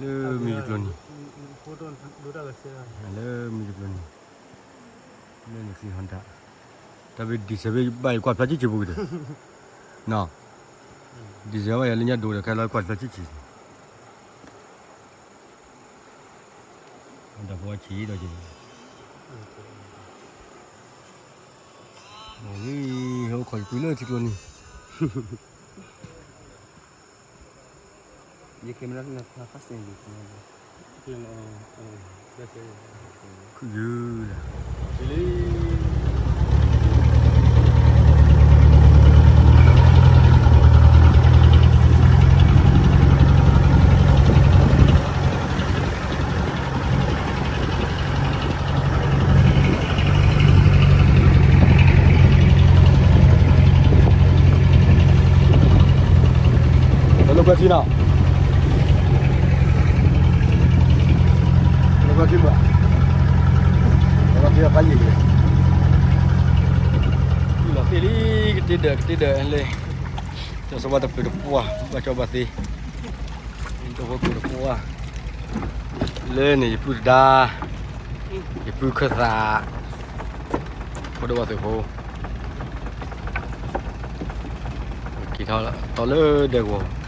လၢမံၤတကျိၤန့ၣ်, လၢမံၤတကျိၤန့ၣ်, လၢနချံဟီၣ်ဒၣ်, တၢ်ဘၣ် diesel ဘၣ်ယကွၢ်ဖျါဆံးဆံးပူၤကဒီး, နီၤ, diesel ဘၣ်ယၤလၢညါဒိၣ်ဒီး ခဲလၢာ်ကွၢ်ဖျါဆံးဆံး, တၢ်ဖိအဆံးဒီးက့ၤ, ဝံၤ ဟဲအိၣ်ခိးယပုၢ်လၢထံကျိန့ၣ် ခုယုၢ်လၢ ပလိာ်ကွဲထံနီၤ, ပလိာ်ကွဲထံမး, ပလိာ်ကွဲထံဖးယံာ်လံ, လီၤသ့ၣ်လံ, ကတ့ဒၢး ကတ့ဒၢးလၢ ကၠီစီၤဘၣ်တပၢၤတပှၢ် ဘၣ်ကၠီဘၣ်သ့, တဝဲကိးတပှၢ်, လၢန့ၣ် ယပုၢ်တဒါ, ယပုၢ်ခၢၣ်သး, ဖိဒိၣ်ဘၣ်သုးဖိ, က့ၤထီၣ်လၢဒဲကဝီၤ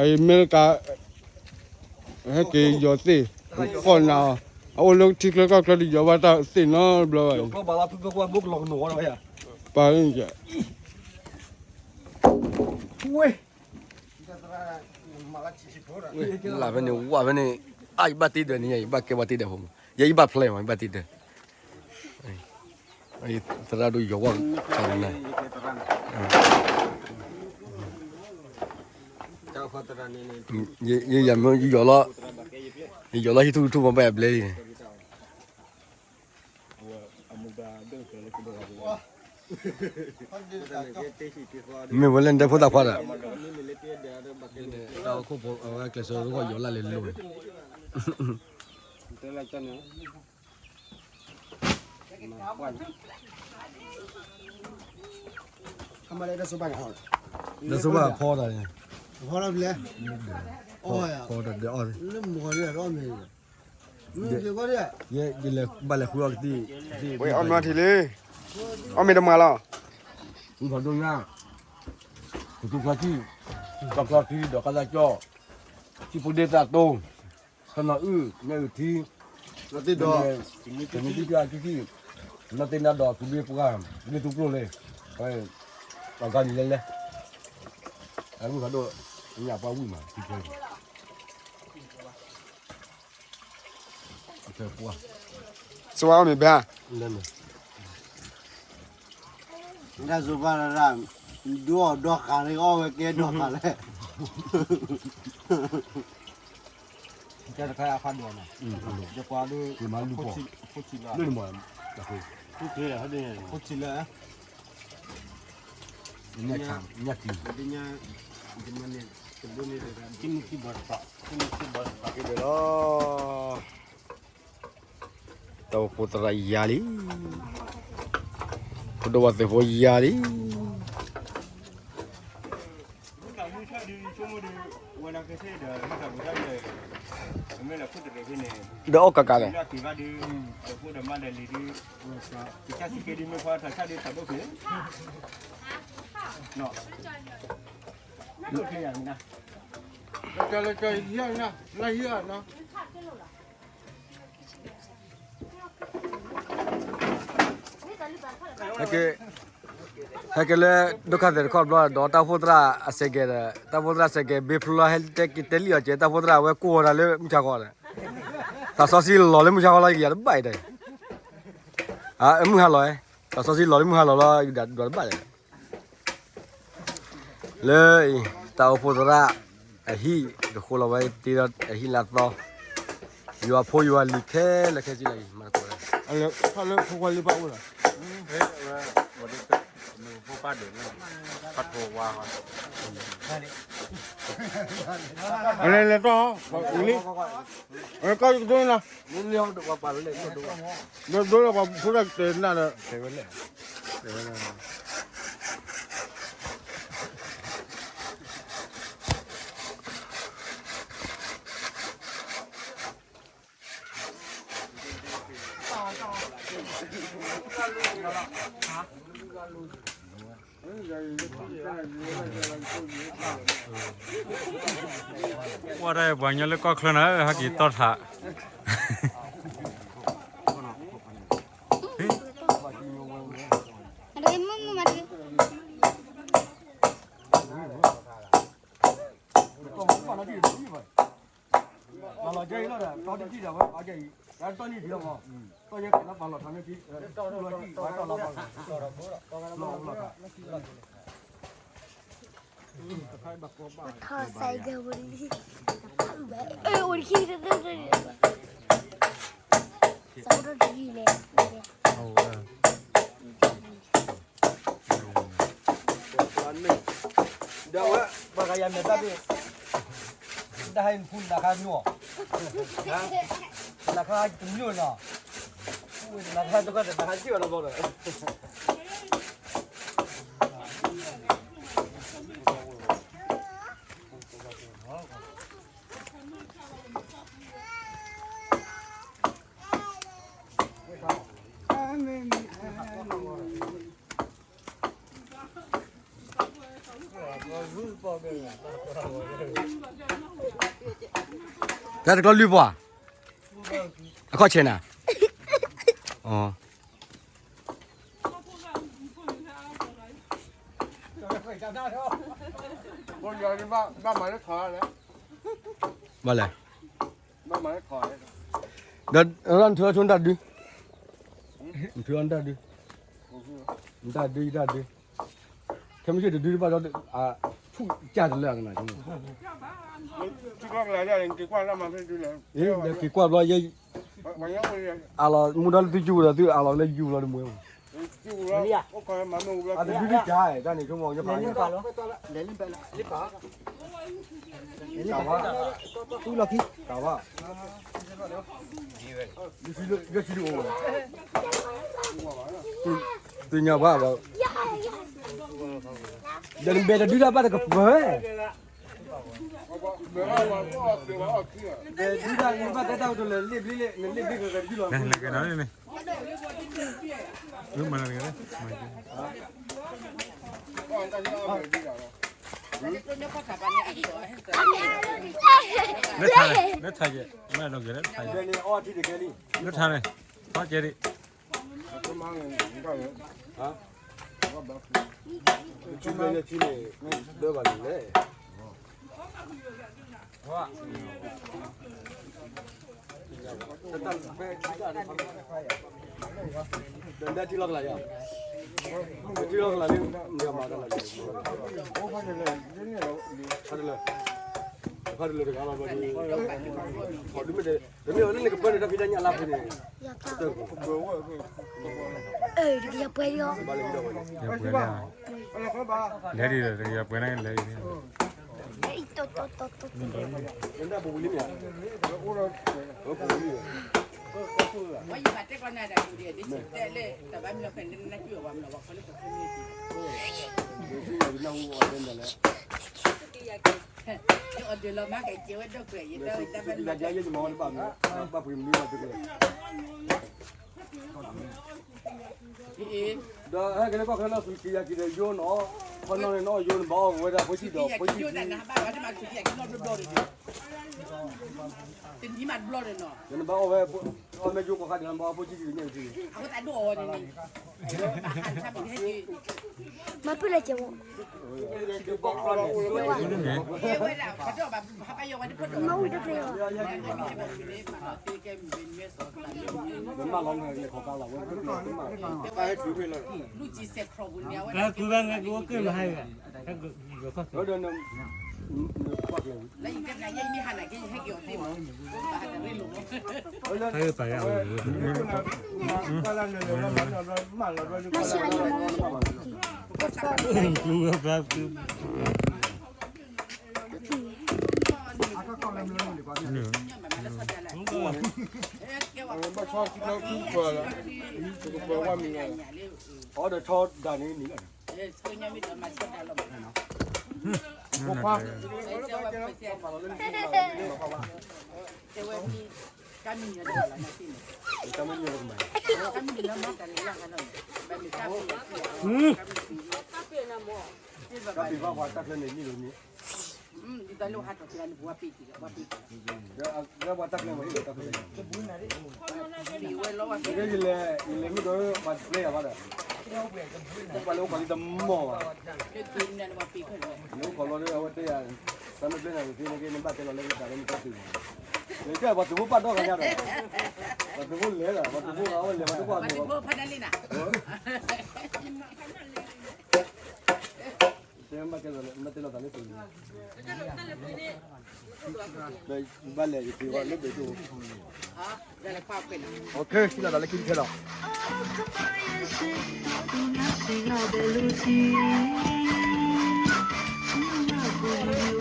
အမဲရကၤ ဟဲက့ၤယီၤသ့ၣ် ဖီၣ်နၤအီၤ အအိၣ်လၢထံချၢကီၢ်ချၢတယီၤဘၣ်တၢ်သ့ၣ်နီတဘျီဘၣ်, ပၢ်, လၢဖဲန့ၣ် ဝၣ်ဖဲန့ၣ်, အါ ယဘၣ်တ့ဒၢးန့ၣ် ယဘၣ်ကဲဘၣ်တ့ဒၢးဖိမး, ယဲယဘၣ်ဖျဲးမး ယဘၣ်တ့ဒၢး သရၣ်ဒိၣ်ယီၤဝဲ, ယယၤမ့ၢ်ယယီၤလီၤ, ယယီၤလီၤဟံၣ်ထူၣ်ထူၣ်မ့ၢ်ဘၣ်အဘျဲလံန့ၣ်, မ့ၢ်ဝဲလၢနတဲဖိသၣ်ခွါဒီး, တၢ်အိၣ်ခိၣ်ဖိအဝဲကျဲးစၢးဂီၢ်ယီၤလၢ်လၢလိၤန့ၣ် တၢ်ဆိဘၣ်ဖီတၢ်န့ၣ်, ဖီတၢ်ဒဲးအီၣ်, ယလဲၤဘၣ်လဲၤဃုအီၣ်ကသံၣ်, ဝဲအီၣ်မ့ၤထံလံ, အီၣ်မ့ၤတမၤလီၤ, ဖီဒိၣ်ညါ, ကသူဖျီထံ, ကီၢ်ဖျီထံဒီးကါသၣ်ကၠီ, ထံဖိဒ့သၣ်တိ, ဆနီၤအုၣ်, မဲအုၣ်ထံ, တမံၤတံၢ်တံၢ်, နီၢ်သ့ၣ်နီၢ်ဒီး သုးမ့ၢ်ပှၢ် သုးမ့ၢ်သူကျိၣ်လဲၣ်, ပှၤဂၤလံလဲၣ်လဲၣ်, အမုၢ်ဖးဒိၣ် ညၣ်ပှၢ်ဝံၣ်မး သုထွဲ စဝါမ့ၢ်ဘၣ်, တၢ်စူၤဘၣ်ရၣ်, ဒိၣ်အီၣ်ဒီဃာ်လၢအီၣ်ဝဲကဲဒီဃာ်လဲၣ်, တၢ်တခါအဖးဒိၣ်နီၤ, ယကွၢ်ဒိၣ်, လၢန့ၣ်မး, ခိၣ်ထံလၢ, ညၣ်ထံ, ညၣ်ထံ, လီၤ, တၢ်အိၣ်ဖှိၣ်သရၣ်ယၤလံ, ဖိဒိၣ်ဝါသုးဖိယၤလံ. ဒီးအီၣ်ကကးလဲၣ်, ဟဲက့ၤလၢ ဒိၣ်ခါသဲးတခီဘျီ ဒီးတၢ်အိၣ်ဖှိၣ်သရၣ်အစဲးကဲးဒီး တၢ်အိၣ်ဖှိၣ်သရၣ်စဲးကဲး ဘ့ဖျိလီၤ ဟဲတဲက့ၤတဲလံအီၤကဲ တၢ်အိၣ်ဖှိၣ်သရၣ်အဝဲကိးဝဲဒၣ်လၢမုၢ်ဆါဃီဒီး သးစီဆှံလီၤလၢမုၢ်ဆါဃီလီၤ ယကယၤတဘၣ်အံၤဒီး အမုၢ်ဟါလီၤ, သးစီဆှံလီၤလၢမုၢ်ဟါလီၤလီၤ ယကဒွးတဘၣ်လဲၣ်. လၢအံၤ တၢ်အိၣ်ဖှိၣ်သရၣ် အဟံၣ် ကဃိလီၤဝဲတ့ဒီးအဟံၣ်လၢအသီ, ယွၤဖိယွၤလံၤခဲလၢာ်ခဲဆ့လၢအံၤ မၤသကိးလၢ အလဲၤလဲၤတီၢ်, ကီၢ်ကဒိနၤ, ဒိဒိလၢပှၤဖိသၣ်တဲနၤဒီး တဲဝဲလဲၣ်, တဲဝဲလဲၣ်. ကွၢ်တၢ်ပှၤကညီလၢကီၢ်ချၢနၤ ဟဲက့ၤတီၢ်ထး ပာ်လီၤကဲအံၤလီၤဒီး တီတံၢ်တံၢ်ဒီးဝဲအကဲအံၤ တၢ်တီၢ်နံၣ်ထံလီၤမး တီၢ်ယဲၢ်ကဲလီၤပာ်လီၤထီန့ၣ်ထံ လီၤထံ ပှၤတီၢ်လီၤပာ်လီၤ လီၤလီၤ ထီၣ်စဲးကဲဝဲလံ အုဘဲ အၢ အိၣ်တခံ တသ့ တသ့ တသ့ ဒီးဝဲ ပှၤဂၤယၤမဲာ်တၢ်ဒ် တၢ်ဟဲနဖူနခါနူၤ နခါတမံၤနီၤ နခါတခါတခါစံၣ်ဝဲလီၤဘီဒီး တၢ်တကျီလုၢ်ပှၤ အခီၣ်ဆဲးနၤ ဘၣ်လဲၣ် ဒီးနထုးအီၤဆိနတၢ်ဒု နထုးအီၤနတၢ်ဒု နတၢ်ဒု ယတၢ်ဒု ခဲမုၢ်ဆ့ၣ်တဒုတဘၣ်ဒီး ဖုၣ်ကၢ်တလၢအကနၤ က့ၤကွၢ်ဘျီယဲ အလီၤမူဒါလၢသုယူၤဒီးသုအလီၤလၢယူၤလီၤတမူ အတဒုဒုကၢ်တၢ်န့ၣ် ဆိကမိၣ် တၢ်ဘၣ် တၢ်ဘၣ် သ့ၣ်ညါဘၣ်ဘၣ် ဒီးနဘဲတဒုတၢ်ဘၣ်တကပၤ ဒုတၢ်နဘၣ်တဲတၢ်ကတိၤလၢလ့ၣ်ဘျ့လ့ၣ် နလ့ၣ်ဘျ့ကကဲတဒုလီၤ လၢထါန့ၣ် လၢထါယဲၢ် မ့ၢ်အဒိကဲလၢထါယဲၢ် လၢထါန့ၣ် ထီၣ်ကဲဒံး ဟါ, ထံဘျၢယဲၢ်ထံန့ၣ် ဘျၢဘၣ်န့ၣ်လဲၣ်. ဒီးထံလီၤကလးယါ, ထံလီၤကလးလံ, မ့ၢ်မၤတၢ်လီၤ, ဖးတလၢ, ဖးတလၢတဂၤလီၤ, ဒ်မ့ၢ် တမ့ၢ်ဝဲလၢနကပၢနုာ်တၢ်ဖံးတၢ်ညၣ်လၢဖဲန့ၣ်, တကယၤပှဲၤလံ, ယၤပှဲၤလံ, လဲၤဒ်ဒီး တကယၤပှဲၤန့ၣ်လဲၤဒ်န့ၣ်, ဝဲယဘၣ်တဲကီးနၤဒၣ်ဒ်, ဒ်တဲလၢ တဘၣ်မလီၤဖဲန့ၣ် နကွံာ်အီၤဝဲမလီၤ ဝဲခီလၢပှၤခီန့ၣ်, အီၤဒၢးလီၤမၤကဲကဲဝဲဒိၣ်ကွဲး ယတၢ်ဝဲတၢ်ဘၣ်မလီၤ, ဘၣ်ပှ့ၤမနုၤဘၣ်တကဲ ဒီးဟဲက့ၤလၢကီၢ်ချၢနီၢ်ဆူကံယၤက့ၤဒီးယိနီၤ, ခီနီၢ်န့ၣ်နီၢ်ယိန့ၣ် ဘၣ်အီၣ်ဝဲဒၣ်ဖိဆံးဒီးဖိဆံး, တနံၤမးတဘျီဒီးနီၤ, ယနဘၣ်အီၣ်ဝဲ, အီၣ်မ့ၢ်ယိကိးခါဒံးလၢဘၣ်အီၣ်ဖိဆံးကံၤညၣ်ကံၤ, မၤပူၤလၢကဲဝဲ, မၤဝံၤတဖျၢၣ်ယီၤ, မၤလီၤမ့ၢ်လဲၤခီကါလီၤဝဲ, မၤလီၤမ့ၢ်လဲၤခီကါလီၤဝဲ, ကူဘၣ်ငါကအိၣ်က့ၢ်မဟါဂၤ, ဒီး ဘၣ်ဆၣ်လၢကူပၢၤလၢ, ပကပၢၤဝဲမံၤလီၤ, အီဒီးထီဒါန့ၣ်နံၤလီၤ, ဖိခွါ, တၢ်မံၤလီၤ, တၢ်မံၤလီၤ, တၢ်မံၤလီၤ, တၢ်ပံၤဘၣ်ပှၤတၢ်ချၢန့ၣ်နံၤလီၤနံၤ, ဒ်သိးလၢဟးထီၣ်က့ၤန့ၣ် ပှၤပံၤက့ၤ, ပှၤပံၤက့ၤ, ဒီးပှၤတၢ်ချၢဝဲဟ့ၣ်လီၤတၢ်ချၢ, ယလဲၤ, ယလဲၤမ့ၢ်ဒီးပှၤတပျဲယၤဘၣ်ဒီး, ပှၤလၢအိၣ်ပှၤလံတမီၢ်ဘၣ်, လၢအိၣ်ခိးလီၤဒီးအဝဲတဲယၤ, တၢ်မ့ၢ်ပျဲနၤတသ့န့ၣ်က့ နဘၣ်တဲလီၤလၢတၢ်လၢနတၢ်ပံၤ, နကဲပှၤသုးဖိပာ်ဒီဂၤညါဒီး, ပှၤသုးဖိလဲၤဒီး ပှၤသုးဖိအဝဲလဲၤ ပှၤသုးဖိအလဲၤ, တဲမ့ၢ်တဲလီၤ, မ့ၢ်တဲလီၤသးလၢပံၤ, ဘၣ်လဲၤယက့ၤဝဲလၢဘဲၣ်ဒိၣ်, အ ထံၣ်လီၤသးလၢခံတခဲလီၤ. နဆါအီၤယၤ, နပျီၤဧ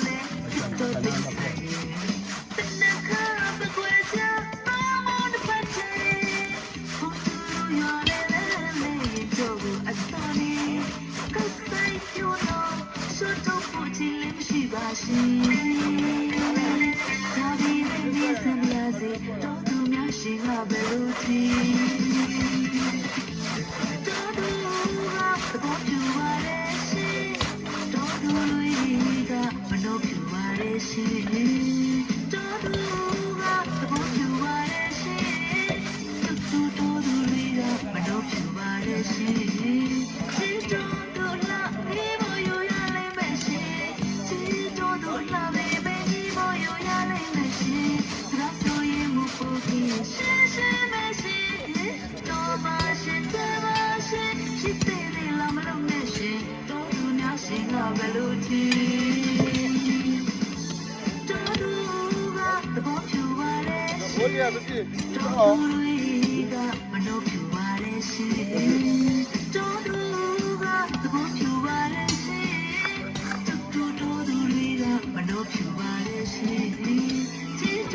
ါ.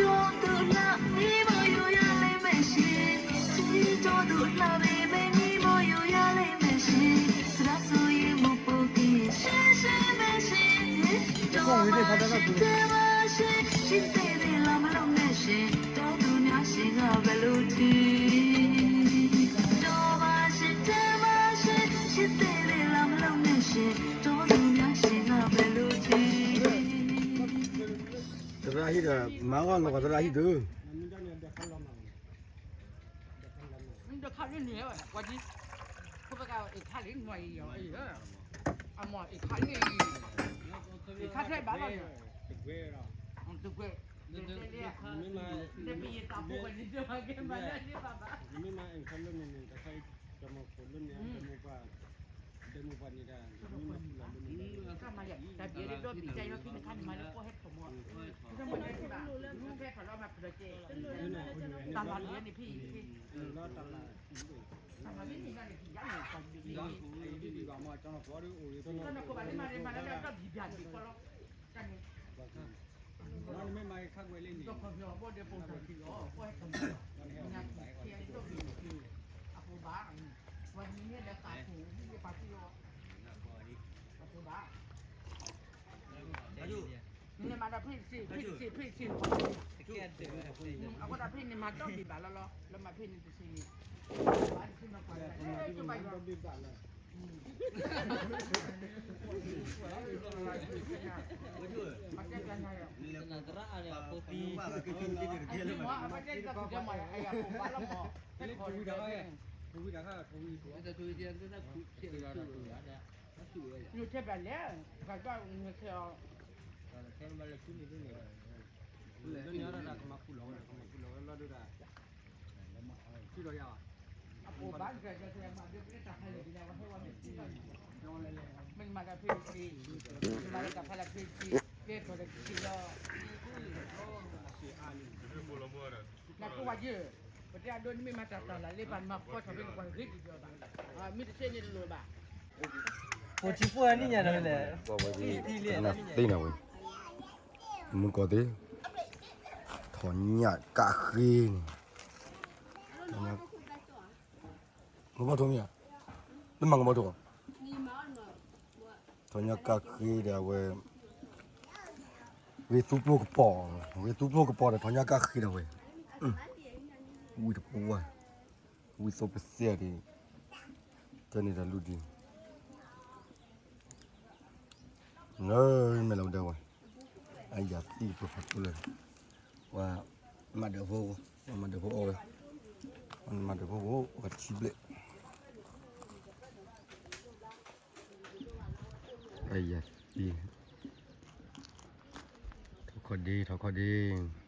မၤဝဲလီၤကီးတရၣ်ဟံၣ်ဒုး, မ့ၢ်တခါလၢန့ၣ်ဝဲ ပှၤဒ်, ဖိသၣ်က အ့ၣ်ခါလံ နွၤအံၤယီၤအံၤ, အမ့ၢ်အ့ၣ်ခါလံ, အ့ၣ်ခါထဲဘၣ်လီၤန့ၣ်, တကွဲး, တပယီၤတၢ်ဖိဝဲန့ၣ် တမၤကဲမၤလၢန့ၣ်ဘၣ်ဘၣ်, မ့ၢ်မၤအ့ၣ်ခါလၢန့ၣ်န့ၣ် တခါအံၤ တမၤဖိလၢန့ၣ် တမၤပှၤ ဒဲမုၢ်ပှၢ်န့ၣ်ဒၣ် မ့ၢ်မၤဖူလီၤလၢန့ၣ် တၢ်မၤယၤ တၢ်ဘျဲးဒိၣ်ဘျံးတၢ်ယီၤခံနခါန့ၣ် မၤလၢပီၢ်ဟဲထီၣ်မီၢ်, တၢ်မၤလၢန့ၣ်ဘၣ် လူဟဲထီၣ်လီၤမၤဖူလီၤကဲ, တၢ်မၤလၢန့ၣ်ဖဲအံၤဖဲ, တၢ်မၤလၢန့ၣ်န့ၣ်ကယၤန့ၣ် တၢ်ဘျဲးန့ၣ်, တၢ်နခိၣ်ဘၣ်လၢမၤလၢတၢ်ဘျံးဘျံးဘျံးဃီလီၤ, တၢ်န့ၣ် မ့ၢ်မၤခါကွဲးလံန့ၣ် ဒီးခီဖျိအဘီၣ်ဒီးပိာ်ထီၣ်ခံလီၤ ပှၤဟဲထီၣ်မီၢ်, ညါခံဒီးဘျံးဘျံး, အဖိဘၣ်, ပှၤမံၤဟဲဒီးသးဖိ မံၤဟဲပှၤသံလီၤ, အဖိဘၣ်, နမၤဒီးဖ့ၣ်စ့ၣ် ဖ့ၣ်စ့ၣ် ဖ့ၣ်စ့ၣ်, အဃိသတးဖ့ၣ်န့ၣ်မၤဒီဘ့ၣ်ဘၣ်လီၤလီၤ လၢမၤဖ့ၣ်န့ၣ်တစ့ၣ်န့ၣ်, ဘၣ်တစ့ၣ်မၤပှၤလၢ နုာ်ထဲဘၣ်လဲၣ်, ဂၤကဘၣ်နုာ်ထဲအီၤ, လၢန့ၣ်အီၤဒၣ်ကမၤခူၣ်လီၤဝဲ ကမၤခူၣ်လီၤဝဲလီၤဒုဒၣ်, ထံၣ်ဒီးယၤဘၣ်, အပှၤဘၣ်ကဲကဲကဲမၤဒုးကဲတၢ်ဖဲလဲၣ်ဒ်လဲၣ် ဝဲဟဲဝဲမ့ၢ်ထံၣ်လီၤ, မ့ၢ်နမၤတၢ်ဖဲတစ့ၣ်, နမၤလၢတၢ်ဖဲလၢဖဲတစ့ၣ်, ကဲထီၣ်တစ့ၣ်လီၤ, နကိးဝဲယဲၢ်, ပတဲအဒိ နမ့ၢ်မၤတၢ်တၢ်လၢ်လၢပှၤမၤဃီထီၣ်ဖဲန့ၣ် ပှၤဂ့ၤက့ၤဒီးဘၣ်, မ့ၢ်တဆဲန့ၣ်တလိၣ်ဘၣ်, ပှၤထံဖိအနံၣ်ညါဒီးလဲၣ်, သ့န့ၣ်ဝဲ, မုၢ်ကီၢ်သ့, ထီၣ်ညၣ်ကးဃ့န့ၣ်, ကဘီထိမ့ၢ်ဧါ, တမၤကဘီထိ, ထီၣ်ညၣ်ကးဃ့ဒီးအဝဲ ဂ့ၤသူကျိကပီၤ, ဂ့ၤသူကျိကပီၤဒီးထီၣ်ညၣ်ကးဃ့ဒီးဝဲ, ဝံၣ်တပှၢ်, ဝံၣ်သိပသဲဒံး, ကဲန့ၣ်ဒီးလူဒံး, လၢမဲာ်လီၤဒဲဝဲ, အယၤသံၣ်ပှၤဖးကျိလၢ, ပှၤမၤဒၢးဖိ, ပှၤမၤဒၢးဖိအီၣ်ဝဲ, ပှၤမၤဒၢးဖိအိၣ်ပှၤထံဘျဲၣ် အယၤသံ, ထီၣ်ခီၣ်ဒ့ ထီၣ်ခီၣ်ဒ့,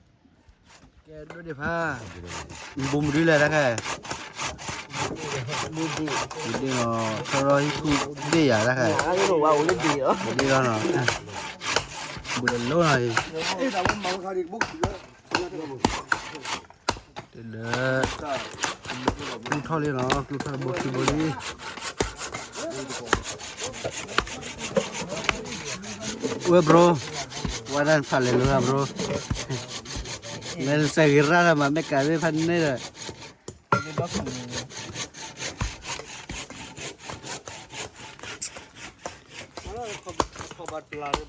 ကဲဒိၣ်ဒ့ဖး, ဘိမုၢ်ဒုလဲၣ်တခါ, ဘိဒ့နီၤ ထီၣ်ထီၣ်ဟံၣ်ခူၣ်ဒ့ယၤတခါ, ဘိဒ့လီၤနီၤ, ဘိဒ့လီၤနီၤ, တဒၢ ကျူထီၣ်လံနီၤ ကျူထီၣ်ဘိခံဘိလံ, ဝဲ bro, ဝဲဒၣ်ဖးလဲၤလိၤလၢ bro, မ့ၢ်စဲဂ့ၤရၣ်လၢမၤမ့ၢ်ကးသ့ၣ်ဖးန့ၣ်ဒီး, ဖု, ဖးထီယၤ,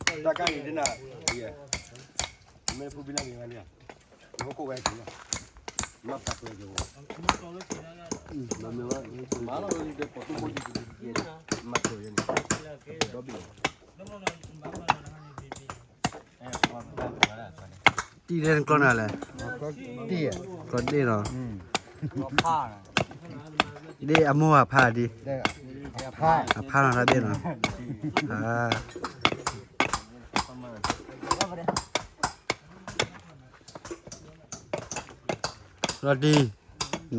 တၢ်ကါအံၤဒ်နၤ, မ့ၢ်ဖုဘိနၤန့ၣ်, နကကိးဝဲက့ၤ, မၤပှဲၤက့ၤ, မၤလီၤဝဲဒ်ပိာ်သူဖိ, မၤပှဲၤယဲန့ၣ်, ဒီဘ့ၣ် တံၢ်ဒဲနကျီနၤလဲၣ်, တံၢ်, ကျီဒ့ၣ်နီၤ, ဒ့ၣ်အမိၢ်အဖါဒံး, အဖါနီၤတၢ်ဒ့ၣ်နီ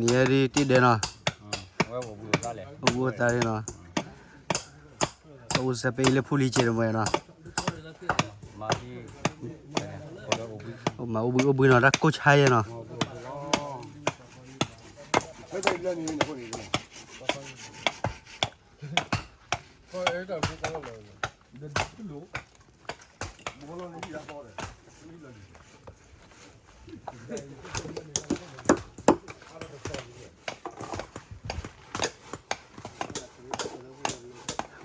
ၤ, လီၤတံၢ်, နံၤဟဲဒ်တံၢ်ဒဲနီၤ, အိၣ်ဘှံးအိၣ်သါဒ်နီၤ, အိၣ်စဲးပ့လၢဖူလံၤက့ၤတမ့ၢ်နီၤ, မၤအိၣ်ဘှံးအိၣ်ဘှံးနီၤ တၢ်ကိၢ်ဆါယဲနီၤ,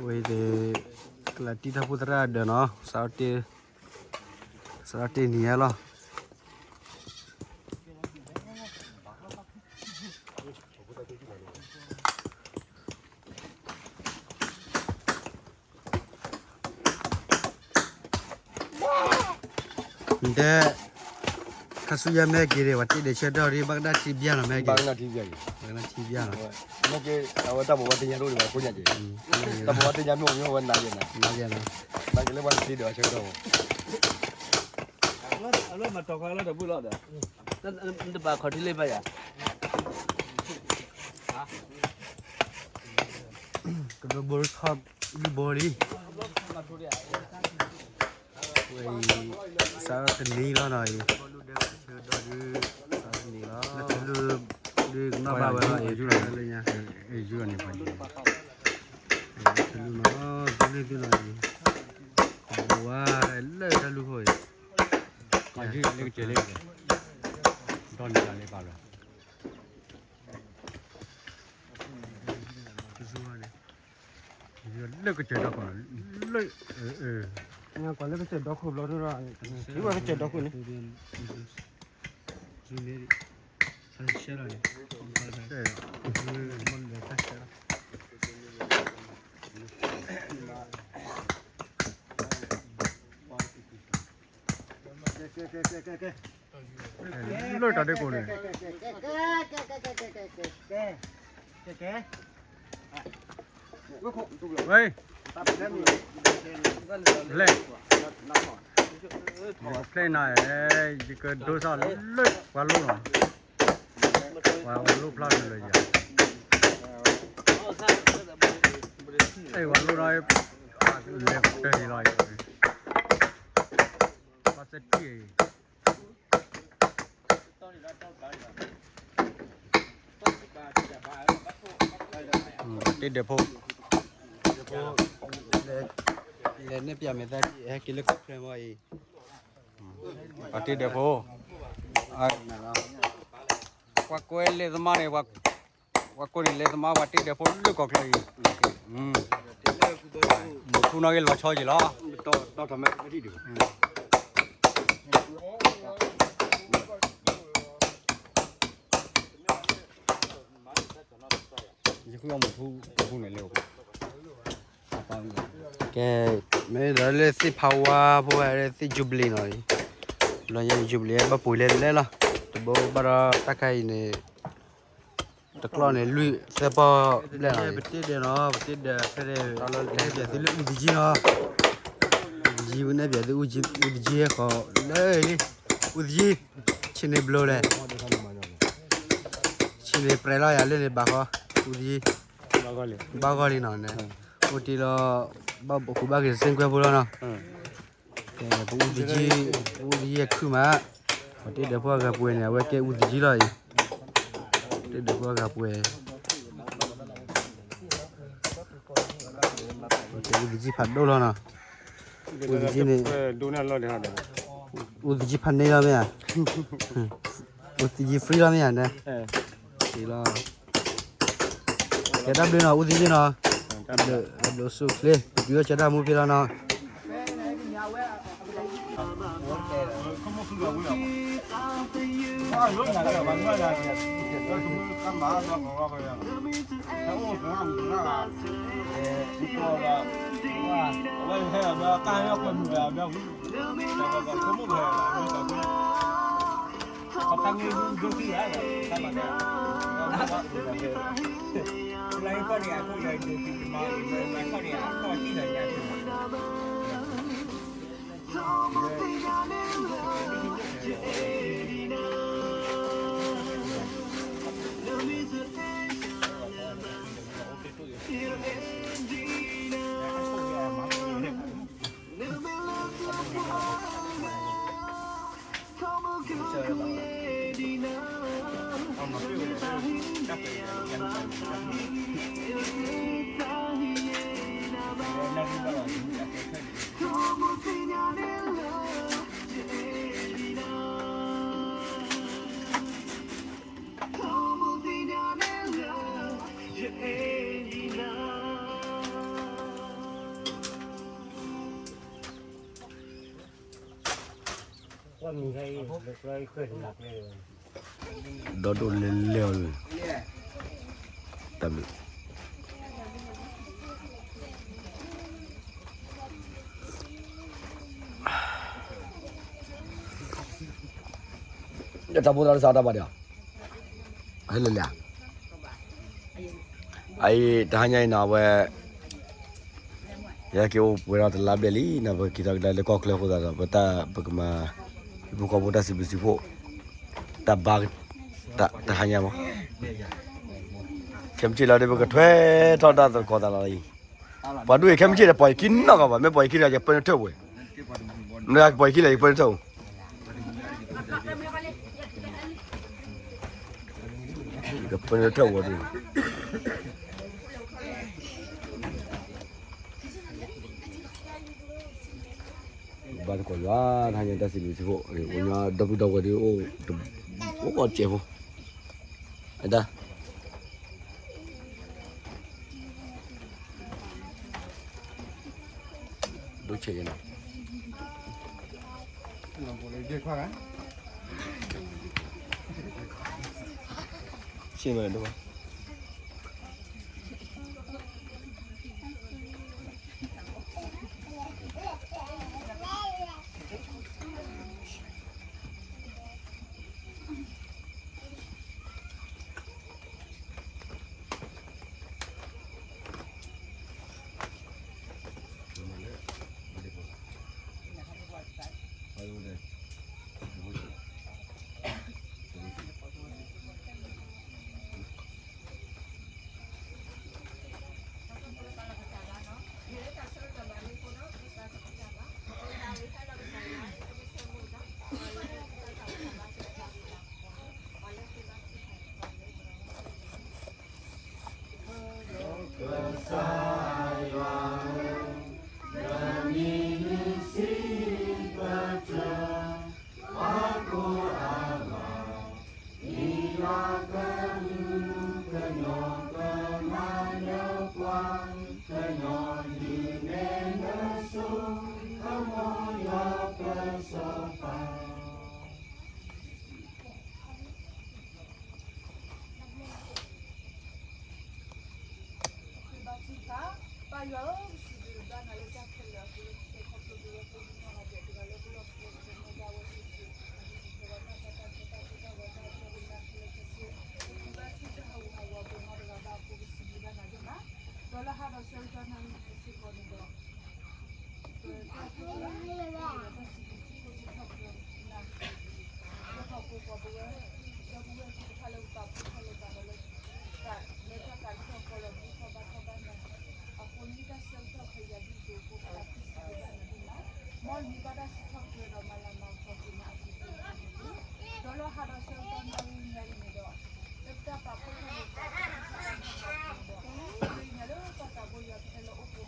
ဝဲအံၤ ကလၤတံၢ်တၢ်ဖိသရၣ်ဒၢးနီၤ, စးထီၣ်တ့ၢ်, စ သရၣ်တ့ၢ်နံၤညါလီၤ. တဲ ခါဆူညါမ့ၢ်ဟဲက့ၤန့ၣ် ပှၤတ့ဒဲးဆၢကတီၢ်ဒီး ဘၣ်ကနၣ်ထံဘျၣ်နီၤ မ့ၢ်ဟဲက့ၤ ဘၣ်ကနၣ်ထံဘျၣ်နီၤ မ့ၢ်က့ၤ အဝဲတၢ်ပိာ်ဝဲသ့ၣ်ညါတအိၣ်ဒံးဘၣ် ကိးညါက့ၤ တၢ်ပိာ်ဝဲသ့ၣ်ညါမ့ၢ်အိၣ်မ့ၢ်အိၣ်ဝဲနၤယဲနၤ နၤယဲနၤ နၤက့ၤလၢပှၤတ့ဒဲးဆၢကတီၢ် အလီၢ်မၤတီၤခါလီၤတဘုလီၤဒီး တဘၣ်ခီၣ်ထံလၢပယၤ ကဒိဘိထီၣ်လုၢ်ဘိလံ ဝဲအံၤ စးထီၣ်တနံၤလီၤနီၤအံၤ ဆၢကတီၢ်ဒုး စးထီၣ်တနံၤလီၤ ဒုးကနီၣ်ဘၣ်ဝဲလီၤအံၤ လၢညါ အံၤယူၢ်န့ၣ်ပှၤ တလူနီၤ တလူသုနီၤအံၤ ဘိဝါ လၢတၢ်လူၢ်ခိၣ်အံၤ ပှၤယူၢ်လၢကစၢၤလၢကစၢၤ ဒီးန့ၣ်လၢပာ်လီၤ လၢကစၢၤဒီခိၣ် လၢ ကွၢ်လၢကစၢၤဒီခိၣ်ဘျီဒီး ဝဲကစၢၤဒီခိၣ်န့ၣ် လၢတၢ်ဒ့ကိးန့ၣ် ဝဲ လဲၣ် ဖျဲနၤ ယကဒိစၢ်လၢပှၤလိၣ်နီၤ ပှၤလိၣ်ဖျါလၢလၢယၤ အဲ ပှၤလိၣ်ဒီး လဲၤတၢ်ဟံးလီၤ ပှၤစတံၢ် ပှၤတ့ဒဲးဖိ လဲၤန့ၢ်ပၠးမဲာ်သၣ်ဒ် ဟဲက့ၤလၢကီၢ်ချၢမီၤအံၤ ပှၤတ့ဒဲးဖိ ပှၤကွဲးလဲၤသမါန့ၣ် ပှၤကွဲးန့ၣ်လဲၤသမါ ပှၤတ့ဒဲးဖိလၢကီၢ်ချၢအံၤ မူထူနီၣ်ဂ့ၤလီၤဆီယံၤလီၤ ယဃုအီၣ်မူထူန့ၣ်လၢ ကဲ မ့ၢ်ဒီးလၢသ့ၣ်ဖးဝါဖိဝဲလၢသ့ၣ် Jubilee နီၤ လီၤယဲ Jubilee ဘၣ်ပှ့ၤလဲၤလဲၤလီၤ တဘိဘၣ်ဒီးတၢ်ခါအံၤန့ၣ် တကျီၢ်န့ၣ် လွံၢ်သၢပီၢ်ဘျဲၣ်နီၤ ပတ့ဒဲးနီၤ ပတ့ဒဲးဖဲန့ၣ် နဲၣ်ပၠးသုလၢအူသယံနီၤ အူသယံ ပနဲၣ်ပၠးသု အူသယံဟဲဃီၤလၢလံ အူသယံ ဆ့န့ၣ်ဘျိလဲၣ် ဆ့န့ၣ်ပြဲးလီၤယၤလၢန့ၣ်ဘၣ်ဃီ အူသယံ ဘၣ်ဂီၢ်လံနီၤန့ၣ် အိၣ်တ့ၢ်လီၤ ဘၣ်ဘိးခိၣ်ဘၣ်က့ၤစ့ၣ်ကွဲဖိလီၤနီၤ ကဲ ပအူသယံ ပအူသယံအခုၣ်မး ပှၤတ့ဒဲးဖိအဂၤပှဲၤန့ၣ် အဝဲကဲအူသယံလီၤအံၤ တ့ဒဲးဖိအဂၤပှဲၤ ကဲအူသယံဖးဒိၣ်လီၤနီၤ အူသယံန့ၣ် အူသယံဖးန့ၢ်လီၤမ့ၢ်ဧါ အူသယံ free လီၤမ့ၢ်ဧါန့ၣ် လီၤ ကဲတၢ်ဘျုးနီၤ အူသယံနီၤ တၢ်ဘျုးဆူၣ်ချ့ ပတုၤဝဲဆၢတၢ်မူဖဲလီၤနီၤ ဒီဒိၣ်လဲၤလဲၤအီၤလၢ တၢ်ဘျုး တၢ်ဖိသၣ်တစးတၢ်ဘၣ်ဒံး, ဟဲလၢလၢ, အအံၤ တဟါညါအံၤနီၤ အဝဲ ယဟဲက့ၤအိၣ်ပှဲၤထီၣ်တလါဘျဲၣ်လံနီၤ, ပက့ၤထီၣ်ကဒါလၢကီၢ်ချၢအဃိသတးဒီး ပတၢ်ပကမၤ ဟံၣ်ဖိဃီဖိတၢ်စံးဘျုးစံးဖှိၣ် တၢ်ဘါ တဟါညါမး, ခဲမုၢ်ဆ့ၣ်လီၤဒီး ပကထွဲထီၣ်တၢ်သကိးသးလီၤအံၤ, ပှၤဒိၣ်အံၤ ခဲမုၢ်ဆ့ၣ်ဒီး ပှၤယခံနီၢ်ကီးဘၣ်, မ့ၢ်ပှၤယခံဒီး ယပၢနုာ်ထၢၣ်ဝဲ, မ့ၢ်ပှၤယခံဒီး ယပၢနုာ်ထၢၣ်ဝဲ ကပၢနုာ်ထၢၣ်ဝဲဒၣ် ဘါသကိးယွၤ တဟါညါ တၢ်စံးဘျုးစံးဖှိၣ် အိၣ်ညီဒီပုၢ်ဒီဝဲၢ်ဒုး အိၣ် အိၣ်ကဲဖိ အတၢ် ဒိၣ်ဆဲးယဲနီၤ ဆ့ၣ်မးဒိၣ် ကစၢ်ယွၤ, နမံၤမ့ၢ်စံးပတြၢၤ, ပှၤကိးအဂီၢ်, မံၤလီၤကဟုကညီၢ်ကမၤလၢပှၤ, ကညီၢ်ဒုးနဲၣ်နစိ, ကမီၤယွၤပၢၤစီၤပၤ ပဃ့ဘါထုကဖၣ်, ပၢ်ယွၤဧၢ, ပစံးဘျုးဘၣ်နၤလၢတၢ်ခဲလၢာ်အပူၤလၢကစၢ်ခီဖျိဒၣ်ဝဲကိးဒံနီၢ်ဂၤဒဲးတဂၤလၢပလီၢ်ပှဲၤပမ့ၢ်ဒၣ်ဝဲစုာ်စုာ်, အဒံးကဲဝဲတၢ်တၢ်တၢ်တၢ်တၢ်တၢ်ဝဲတၢ်တၢ်ဝဲတၢ်ခဲလၢာ်ခဲဆ့, ပစံးဘျုးဘၣ်စံးတၢ်ဟးဂူာ်ဟးဂီၤပမ့ၢ်တဂၤဘၣ်အဃိ ပစံးဘျုးဘၣ်နၤဒိၣ်မး, ဒီးလၢဟါဒီးဆၢကတီၢ်နၣ်ရံၣ်စ့ၢ်ကီးန့ၣ်ဒီး ပတၢ်စံးဘျုးစံးဖှိၣ်စံးထီၣ်ပတြၢၤနၤ, လၢပှၤကိးပှၤပဝဲ, ဒီပုၢ်ဝဲၢ်သ့ၣ်တဖၣ်လၢပပာ်ဖှိၣ်ထီၣ်လိာ်သးလၢ လၢတၢ်သးကစီၣ်ကီလၢမူထီၣ်ဘါထီၣ်ဘၣ်နၤ, အဃိန့ၣ်တၢ်ဆၢကတီၢ်ဖဲယၤဒ်သိးဖိခွါစံးဘျုးဘၣ်နၤဒိၣ်မး, မ်နမံၤဘၣ်တၢ်စံးထီၣ်ပတြၢၤဒီးမၤလၤမၤကပီၤက့ၤနၤအစုပူၤ, ဒီးလၢဟါဒီးဆၢကတီၢ်နၣ်ရံၣ်ညါအံၤန့ၣ်ဒီး လၢပတၢ်ပာ်ဖှိၣ်ထီၣ်လိာ်သးလၢတၢ်သးကညီၤဒီး လၢညါလၢပှၤသးဘိယွၤကဟဲလၢအအိၣ်ပူၤဟဲ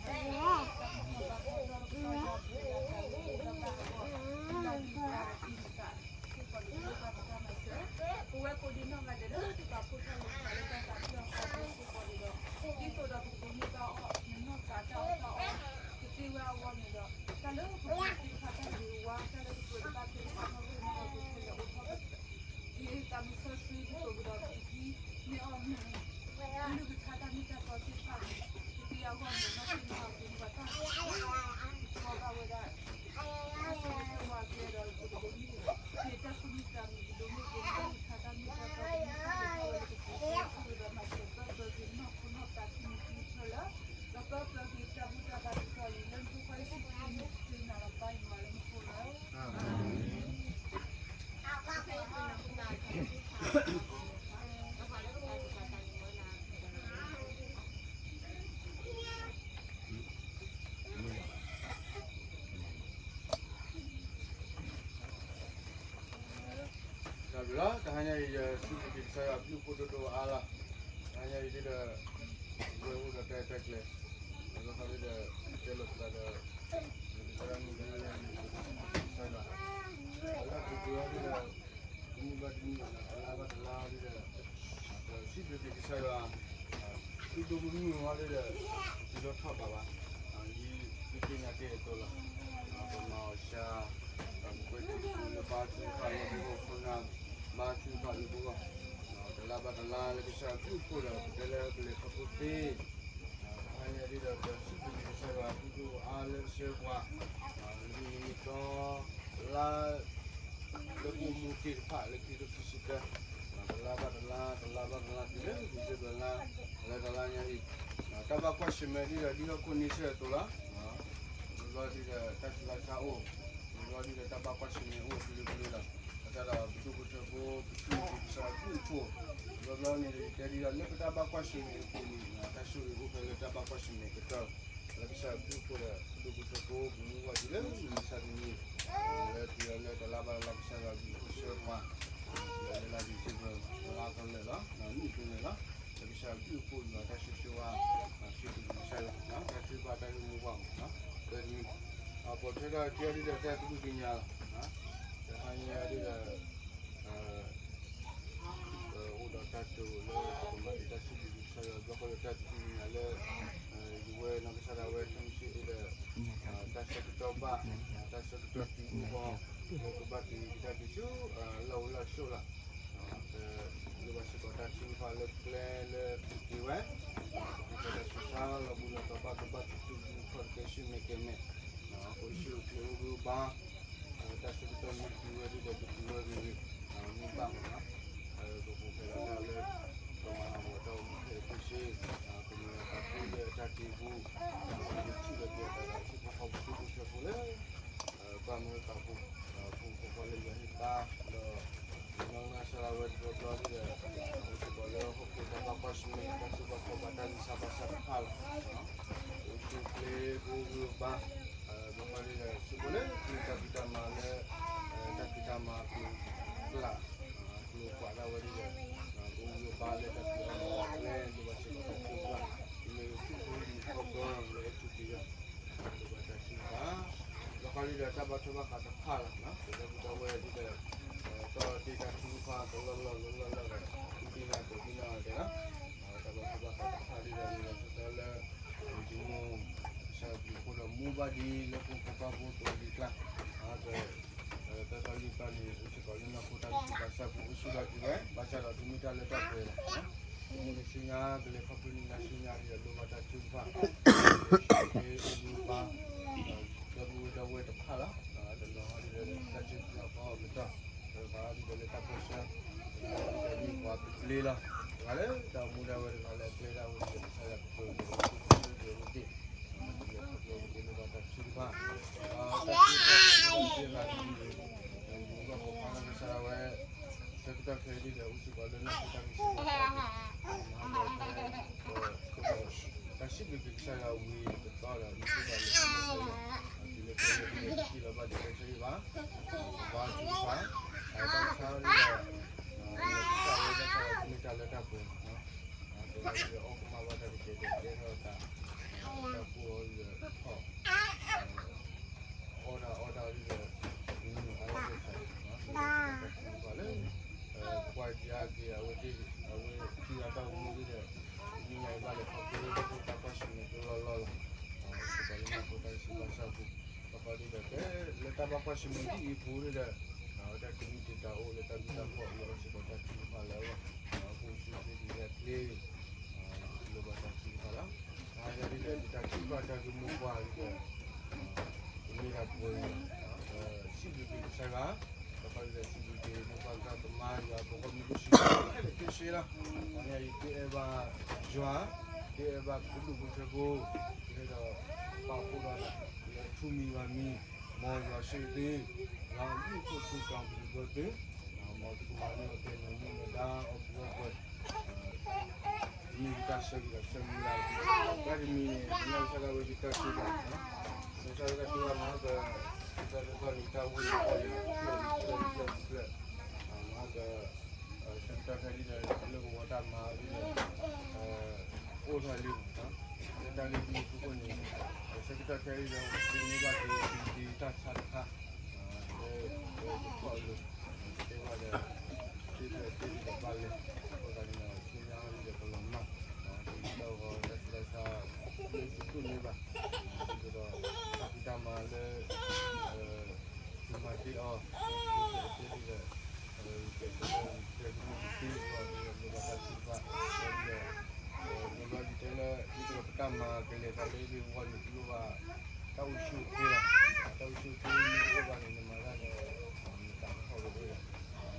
လၢတၢ်ကီၢ်ဘၣ်ကီၢ်ဒီးပတၢ်ကီၢ်ပူၤလၢတၢ်ဘၣ်အဂီၢ် လၢတၢ်ဒုးပျါဒီးတံၤသကိးစ့ၢ်ကီးလၢပှၤပတၢ်မၤစၢၤ, ပဝဲကိးဒံနီၢ်ဂၤဒဲးလၢပပာ်ဖှိၣ်ထီၣ်လိာ်သးလၢတၢ်သးကညီၤအဃိစ့ၢ်ကီးန့ၣ်ဒီး ဒ်သိးဒီးပကဒိးန့ၢ်ဘၣ်အီၤ နနီၢ်သးတၢ်အီၣ်တၢ်အီ ကသ့ဝဲအဂီၢ်န့ၣ်ဒီး တၢ်လၢပပှၤသ့ၣ်တဖၣ်တၢ်ဂ့ၤဝါ တၢ်လၢပပှၤသ့ၣ်တဖၣ်သ့ၣ်တဖၣ်နီၣ်ဂံၢ်နီၣ်ဒွးကခဲလၢာ်အိၣ်ထီၣ် ဒ်သးမုၢ်စီဆှံဒ်သိးကဒီး ပကဒ်န့ၢ်အီၤမ့ၢ် ကလုၢ်ကထါတၢ်မ့ၢ်တၢ်တီသ့ၣ်တဖၣ်န့ၣ် ကသ့အဂီၢ်န့ၣ် နီၣ်ဂံၢ်နီၣ်ဒွးက့ၤပှၤတၢ်ကီဘၣ်ဝဲဒၣ် ကစၢ်ယွၤကဲဒီးပကဒိးန့ၢ်က့ၤတၢ်ဃုမံၤတၢ်မံၤ ကဒိးန့ၢ်က့ၤကလုၢ်ကထါတၢ်မ့ၢ်တၢ်တီသ့ၣ်တဖၣ် ကစၢ်ယွၤကဲဒီးမၤစၢၤပၢပၢက့ၤနီၢ်ခိနီၢ်သးခံမံၤခံဆၢလၢ ဒီးပၢပၢက့ၤတၢ်ဘူၣ်တၢ်ဘါတကီၢ်လံ လၢနဖိခွါယ့ၣ်ၡူးခရံာ်အမံၤ ပဃ့နၤလီၤပၢ်ယွၤလၢမူခိၣ်လီၤ. တၢ်ဘျုးလီၤ. တဟါညါအံၤ ယစံးဘျုးက့ၤကစၢ်ယွၤအဘျုးအဖှိၣ်ဒိၣ်ဒိၣ်အါလီၤ. တဟါညါအံၤဒ်ဒီး ပဝဲအိၣ်ဒီးတၢ်အဲၣ်တၢ်ကျဲ လၢခီဖျိဒီး တဲလိာ်ပသးဒီး ကစၢ်ယွၤမုၢ်တဟါညါအံၤ စံးဘျုးက့ၤကစၢ်ယွၤ လၢအပူၤကွံာ်အီၤဒ်ဒီး တနံၣ်ဘၣ်တနံၣ် တလါဘၣ်တလါဒ်ဒီး စံးဘျုးက့ၤကစၢ်ယွၤ သုဒိၣ်မုၢ်မုၢ်ဝါဒ်ဒီး တုၤလီၤထီၣ်ဘးဘၣ် ယသ့ၣ်ညါကဲအသိးလီၤ. ပမၤအီၤဆါ ဒီးပကွဲးတံၤ ဘါထုကဖၣ်လၢပဂီၢ်, ခိၣ်နၢ်ဘါထုကဖၣ်လၢပဂီၢ်, တလါဘၣ်တလါလၢကစၢ်ယွၤဘျုးဖှိၣ်ဒီး ပတဲလၢပလဲၤခီဖျိသ့, တဟါညါဒ်ဒီး ပစံးဘျုးက့ၤကစၢ်ယွၤအဘျုးအဖှိၣ်အါလၢအဆှၢပှၤ, လၢမုၢ်နံၤမုၢ်သီ လါ လၢပအိၣ်မူသ့ၣ်တဖၣ်လၢခံကထိခံဆံတၢ, တလါဘၣ်တလါ, တလါဘၣ်တလါ တုၤလၢ December လါ, လၢတလါညါအံၤ, တၢ်ဘၣ်ကွၢ်ဆၢၣ်မဲာ်ဒ်ဒီး ဒ်ဟီၣ်ခိၣ်န့ဆၢၣ်အသိးလီၤ. ဘျီဘျီဒ်ဒီး တၢ်ဆူးတၢ်ဆါအိၣ်, ဘျီဘျီဒ်ဒီးတၢ်ဘၣ်ကွၢ်ဆၢၣ်မဲာ်အိၣ်တုၤလၢပလိၤလီၤ. ဘၣ်ဆၣ်ဒီးပဒိၣ်ဖိထၢဖိ ပစံးဘျုးကစၢ်ယွၤအဘျုးအဖှိၣ်, ဘျီဘျီန့ၣ်ဒီး ယတဲဒ်ဒီး လၢပတၢ်ဘၣ်ကွၢ်ဆၢၣ်မဲာ်အပူၤန့ၣ် တၢ်ဆိၣ်ဂ့ၤအိၣ်ဖဲလၢတၢ်ဘၣ်ကွၢ်ဆၢၣ်မဲာ်ကတၢၢ်, လၢကစၢ်ယွၤအဘျုးအဖှိၣ်ဒီး ပဒိၣ်ဖိထၢဖိ ပမူဘၣ်တုၤလၢမုၢ်မဆါတနံၤ, လၢတုၤလီၤလၢတလါဘၣ်တလါ ကစၢ်ယွၤအဘျုးအဖှိၣ်ဆှၢပှၤ, လၢလါ December လါကလၢာ်လီၤ, နံၣ်ပူၤန့ၣ်လီၤ. လၢကစၢ်ယွၤအဘျုးအဖှိၣ်န့ၣ် တၢ်ဆိၣ်ဆိၣ်ဝါ, စံးဘျုးကစၢ်ယွၤ, တၢ်ထုကဖၣ်တၢ်ဂ့ၢ်မိၢ်ပှၢ်မး, တနံၤ, ပိာ်ထွဲထီၣ်က့ၤဒ်ဒီးတၢ်သးဝံၣ်ကညးလီၤ. တဟါညါဒ်ဒီး အိၣ်ဒီးတၢ်တိာ်လၢပကမၤတ့ၢ်တၢ်စံးဘျုးကစၢ်ယွၤ ဘျီဃီဒီးတၢ်သးဝံၣ်ကညးလၢ ယဝဲနီၢ်ကစၢ်ဒၣ်ဝဲ ခဲမုၢ်ဆ့ၣ်ဒ်ဒီး တၢ်ဆၢကတီၢ်ဘၣ်, တၢ်ဆၢကတီၢ်တံၤအူအီၤ, လၢကဘၣ်တ့ၢ်တၢ်ဒုးဆူ လီၢ်အိၣ်လီၢ်ဆိးလီၤ. လိၣ်ဘၣ်စ့ၢ်ကီးတၢ်ထုကဖၣ်လၢကျဲလၢပက့ၤဝဲ, ပက့ၤတၢ်ဆူးဆါလီၤဘူးလီၤတီၤဘၣ် ကဘၣ်တံၤတူၢ်ဘူးခီၣ်တကဲ ဆူမဲာ်ကဲၤမဲာ်, အိၣ်ဆူၣ်အိၣ်ချ့အိၣ်ဂၢၢ်ဘါ, တၢ်ဆၢကတီၢ်မ့ၢ်တုၤဝဲဒ်ဒီး ကတုၤဝဲဂ့ၤဂ့ၤ, မ့ၢ်ဘၣ်မး, ပကအိၣ်ဖျဲၣ်လီၤတၢ်လၢ ပမၤဟးဂီၤတၢ်အိၣ်မူခဲအံၤခဲဆ့, ပမ့ၢ်တၢ်ကူၣ်လၢတၢ်တ့ပူၤ, ပကထံၣ်လီၤက့ၤတၢ်ဒီး ဟံၣ်ဖိဃီဖိဒိၣ်ဖိထၢဖိလၢ ပၢ်မၢပၢ်ဖိ, ဖိမုၣ်ဖိခွါလၢယွၤဟ့ၣ်ပၢ်, ဒီး နီၢ်ကစၢ်ဒၣ်ဝဲတဘျီဘျီဒ်ဒီး အိၣ်စ့ၢ်ကီးလၢဟီၣ်ခိၣ်တၢ်ဘၣ်ကွၢ်ဆၢၣ်မဲာ် တၢ်စိတၢ်ကမီၤဘၣ်တၢ်ဂံၢ်စၢ်ဘါစၢ်တဖၣ်လီၤ. အိၣ်ဆူၣ်အိၣ်ချ့အိၣ်ဂၢၢ်အိၣ်ဘါ, ဘျီဃီဒ်ဒီး စ့ၢ်ကီးလၢတၢ်ဖံးတၢ်မၤလၢ တၢ်ဖံးတၢ်မၤအကျိၤအကျဲ, ကျိၤကွၢ်ဒၣ်ဝဲဒ်ဒီး အိၣ်ဂၢၢ်ဘါလၢတၢ်ဖံးတၢ်မၤအကျဲ လိၣ်ဘၣ်စ့ၢ်ကီးတၢ်ထုကဖၣ်, မ့ၢ်အိၣ်ဆူၣ်အိၣ်ချ့အိၣ်ဂၢၢ်ဘါလၢအထူၣ်က့ၤယၤ ဘၣ်တၢ်ထုကဖၣ်, ဘျီဃီဒ်ဒီးတၢ်ဘၣ်ထွဲဘၣ်ဃးတဖၣ်လီၤ, ပဒီပုၢ်ဒီဝဲၢ်ဒ်ဒီး တီၢ်တ့ၢ်တၢ်ထုကဖၣ်ကလီၢ်လီၢ်လီၢ်လီၢ်ဒီး ဒ်န့ၣ်အသိးဒ်န့ၣ်အီၤကဲလီၤ, တၢ်ဘၣ်ထွဲဘၣ်ဃးတဖၣ်ဒ်ဒီး လၢတၢ်လၢ ယမိၢ် ကစၢ်ယွၤအဘျုးအဖှိၣ်ဒီးမူဘၣ်ဒ်လၢပှၤဖိပၢ်ဖိအသိးလံၤကျါ, ဒီးတၢ်သီလံၤပၢ်န့ၣ် အိၣ်စ့ၢ်ကီးလၢနီၢ်ခိတၢ်ဂံၢ်စၢ်ဘါစၢ်ပူၤ အိၣ်ဆူၣ်ထီၣ်က့ၤဝဲ ဘၣ်ဆၣ်ဒီးတမ့ၢ်တၢ်လၢတၢ်ပှဲၤလီၤ. တမူတဆူညါ ကလဲၤခီဖျိနံၤညါဆူညါဒ်ဒီး လိၣ်ဘၣ်တၢ်ထုကဖၣ်, အိၣ်ဂၢၢ်ဘါ ဒီပုၢ်ဝဲၢ်ဒီပုၢ်ဝဲၢ်တဖၣ်လီၤ, တနီၤဒ်ဒီး တၢ်ထုကဖၣ်အီၤကတၢၢ်, တခါဒ်ဒီးလၢတၢ်ပၢဆှၢ, တမ့ၢ်ပှၤပျ့ၤလီၤ, တဂၤလၢတၢ်အိၣ်မူဒၣ်ဝဲတဂၤလၢအကျဲဒၣ်ဝဲဒ်ဒီး ကစၢ်ယွၤကပၢၤကပၢၤကပၢၤကပၢၤဝဲသ့ၣ် ဒီးခီဖျိပက့ၤလိၣ်ဘၣ်တၢ်ထုကဖၣ်, တၢ်ထုကဖၣ်တၢ်ထုကဖၣ်တဂၤန့ၣ်, မူဘၣ်ဖိခွါလၢကစၢ်ဒၣ်ဝဲ, ဆၢကတီၢ်ခဲအံၤဒ်ဒီး အိၣ်စ့ၢ်ကီးလၢနီၢ်ခိတၢ်ဂံၢ်စၢ်ဘါစၢ်ပူၤ, မၤဒီးဖဲ တၢ်စံးဘျုးက့ၤကစၢ်ယွၤဝံၤတဘျီဒီး မ့ၢ်စ့ၢ်ကီးလၢ တုၤလၢခဲအံၤဒ်ဒီး တထံၣ်လီၤဘၣ်ဒ်ခဲအံၤဘၣ်, ဘါထုကဖၣ်, တၢ်ဆါဒ်ဒီး လၢကစၢ်ဝဲဘၣ်ဆၣ်ဒီးမ့ၢ်တၢ်လၢတၢ်ပှဲၤလီၤ, တဂၤဒ်ဒီးအီၣ်ကမၣ်ဘၣ်တၢ်ကတဲာ်ကတဲာ်ကဲထီၣ်သး, တၢ်ကိၢ်အီၤဒ်ဒီးထီၣ်, အီၣ်တၢ်အီတၢ်ဒ်ဒီး မနုၤအါလၢကစၢ်ယွၤ, လၢတၢ်ထုကဖၣ်လၢ ကွၢ်က့ၤအါက့ၤ အဝဲသ့ၣ် အဝဲထံၣ်အတၢ်အိၣ်မူဒ်ဒီး တနံၤညါအံၤဘၣ်လဲၤခီဖျိလၢတၢ်ကွၢ်ဆၢၣ်မဲာ်ကလီၢ်လီၢ်လီၤ, စ့ၢ်ကီးလၢနီၢ်ခိတၢ်ဂံၢ်စၢ်ဘါစၢ်ပူၤ, ဘၣ်ဃးဒ်ဒီး လၢတၢ်ဘၣ်ကွၢ်ဆၢၣ်မဲာ်ဒ်အံၤအပူၤဒ်ဒီး အဝဲတၢ်တမံၤတံာ်တာ်အိၣ်လၢတၢ်ဘျုးတၢ်ဖှိၣ် လၢစ့ၢ်ကီးတၢ်ထုကဖၣ်လၢအဂီၢ်, ပအိၣ်ဆူၣ်အိၣ်ချ့ဒ်လဲၣ်ကျဲ လိၣ်ဘၣ်တၢ်ထုကဖၣ်လီၤ. တဟါညါဒ်ဒီး ယတၢ်ထုကဖၣ်တၢ်ဂ့ၢ်မိၢ်ပှၢ်ဒ်ဒီး ပမ့ၢ်တၢ်ပှဲၤလီၤ, စံးဘျုးက့ၤကစၢ်ယွၤ, ဘၣ်ဃးဒ်ဒီးစံးဘျုးက့ၤ မိၢ်ပၢ်သရၣ်သမါ ယွၤအဖိမုၣ်ဖိဆံးဖိခဲလၢာ်ခဲဆ့လီၤ. တဟါညါအံၤ တအဲၣ်ဘၣ်ယွၤ, တအဲၣ်ဘၣ်ပဒိၣ်ပူၤထၢဖိ, တအဲၣ်ဒိးပာ်ဖှိၣ်ဒီး လၢထူမံၤဘၣ်မံၤ, မ်ယွၤဆိၣ်ဂ့ၤသု, ယွၤအဘျုးအဖှိၣ်ဆိၣ်ဂ့ၤသု, မ်သုကမၤန့ၢ်အီၤကဲနီၢ်မူနီၢ်ဒါအီၣ်ပှဲၤပှဲၤ မ့ၢ်ယတၢ်ဆၢဂ့ၤဒီးဆၢမုၢ်လၢ်လီၤ. တၢ်တမံၤန့ၣ် နီၢ်ကစၢ်ဒၣ်ဝဲယတၢ်ထုကဖၣ်, နီၢ်ကစၢ်ဒၣ်ဝဲတၢ်ထုကဖၣ်မ့ၢ်ဟီဒီး တၢ်တခီန့ၣ် တၢ်အိၣ်ဖှိၣ်န့ၣ် ဖျၢၣ်ဖျၢၣ်ဖျၢၣ်ဖျၢၣ်, မ့ၢ်ဟီဒီး ဆၢကတီၢ်ခဲအံၤဒီး လၢပဝဲတၢ်မၤအံၤဒီး အိၣ်ထီၣ်လံ, လၢတၢ်ဂ့ၢ်မုၢ်ဖုခိၣ်န့ၣ် ဆၢကတီၢ်ခဲအံၤဒီး ပမ့ၢ်ဘၣ်က့ၤ ပမ့ၢ်တၢ်ဆါတခါ လၢ လၢပခီၣ်အလိၤ တဲဘၣ်ဒီး တ့တၢ်တ့တၢ်ဒီးဘၣ်လဲၣ်, အဃိသတးန့ၣ်ဒီး ဆူညါအံၤဒီး ပလီၤမၢ် ပမ့ၢ်တၢ်ဂီၤတၢ်ဆူးတၢ်ဆါ လၢပခိၣ်န့ၣ်ဘၣ်, ဒ်သိးဒီး တၢ်ဖံးတၢ်မၤလၢ သုမၤတ့ၢ်အီၤ လၢ နကလိၣ်ဘၣ် တၢ်အိၣ်ဆူၣ်အိၣ်ချ့လီၤ. တၢ်အိၣ်ဆူၣ်အိၣ်ချ့မ့ၢ်တအိၣ်ဘၣ်န့ၣ် နမၤတၢ်န့ၣ် နသးကဟီၣ်ဝဲဒၣ်, န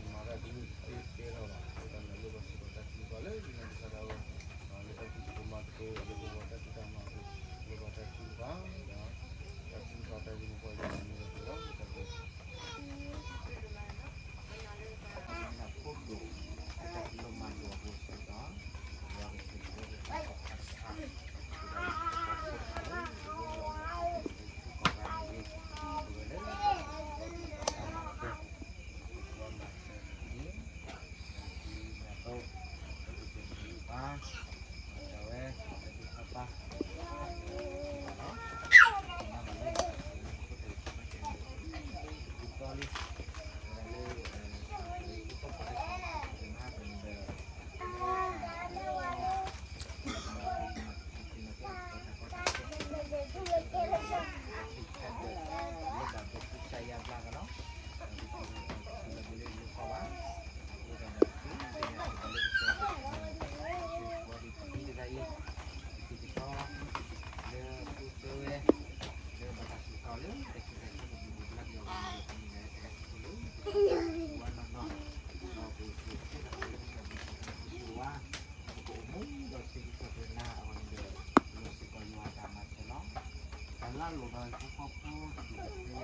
မၤတၢ်တမ့ၢ်တသ့တဲလီၤဘၣ်. အဃိသတးန့ၣ်လိၣ်ဘၣ်စ့ၢ်ကီးတၢ်ထုကဖၣ်လၢကစၢ်ဒၣ်ဝဲ, လၢတၢ်ဖံးသကိးမၤသကိး လၢပဂီၢ်တၢ်ဖံးတၢ်မၤအပူၤ, လိၣ်ဘၣ်တၢ်ထုကဖၣ်, တၢ်ထုကဖၣ်တၢ်ဂ့ၢ်မိၢ်ပှၢ်ယွၤန့ၣ်လီၤ. တၢ်ဘျုး ပကအိၣ်မူဒီးစ့ၢ်ကီးပနၢ်အဂီၢ်န့ၣ်ဒီး လိၣ်စ့ၢ်ကီးယွၤအတၢ်မၤစၢၤလီၤ. တၢ်လၢအလိၣ်ဒီးဟံၣ်ဖိဃီဖိတဒူၣ်တဖၣ်အံၤ, လၢဖိမုၣ်ဖိခွါမ့ၢ်ဂ့ၤ, လၢအမိၢ်မ့ၢ်ဂ့ၤ, ဒီးလၢအကၠီမ့ၢ်ဂ့ၤ, ဒီးမ့ၢ်ဂ့ၤ, ဒီးစ့ၢ်ကီးန့ၣ် လၢတၢ်လီၢ်ကိးပၤဒဲးန့ၣ်ဒီး တၢ်အိၣ်တၢ်မူန့ၣ် တၢ်လီၢ်ကိးပၤဒဲးန့ၣ်ဒီး အိၣ်ဝဲဒၣ်အါမးလီၤ. နီၢ်က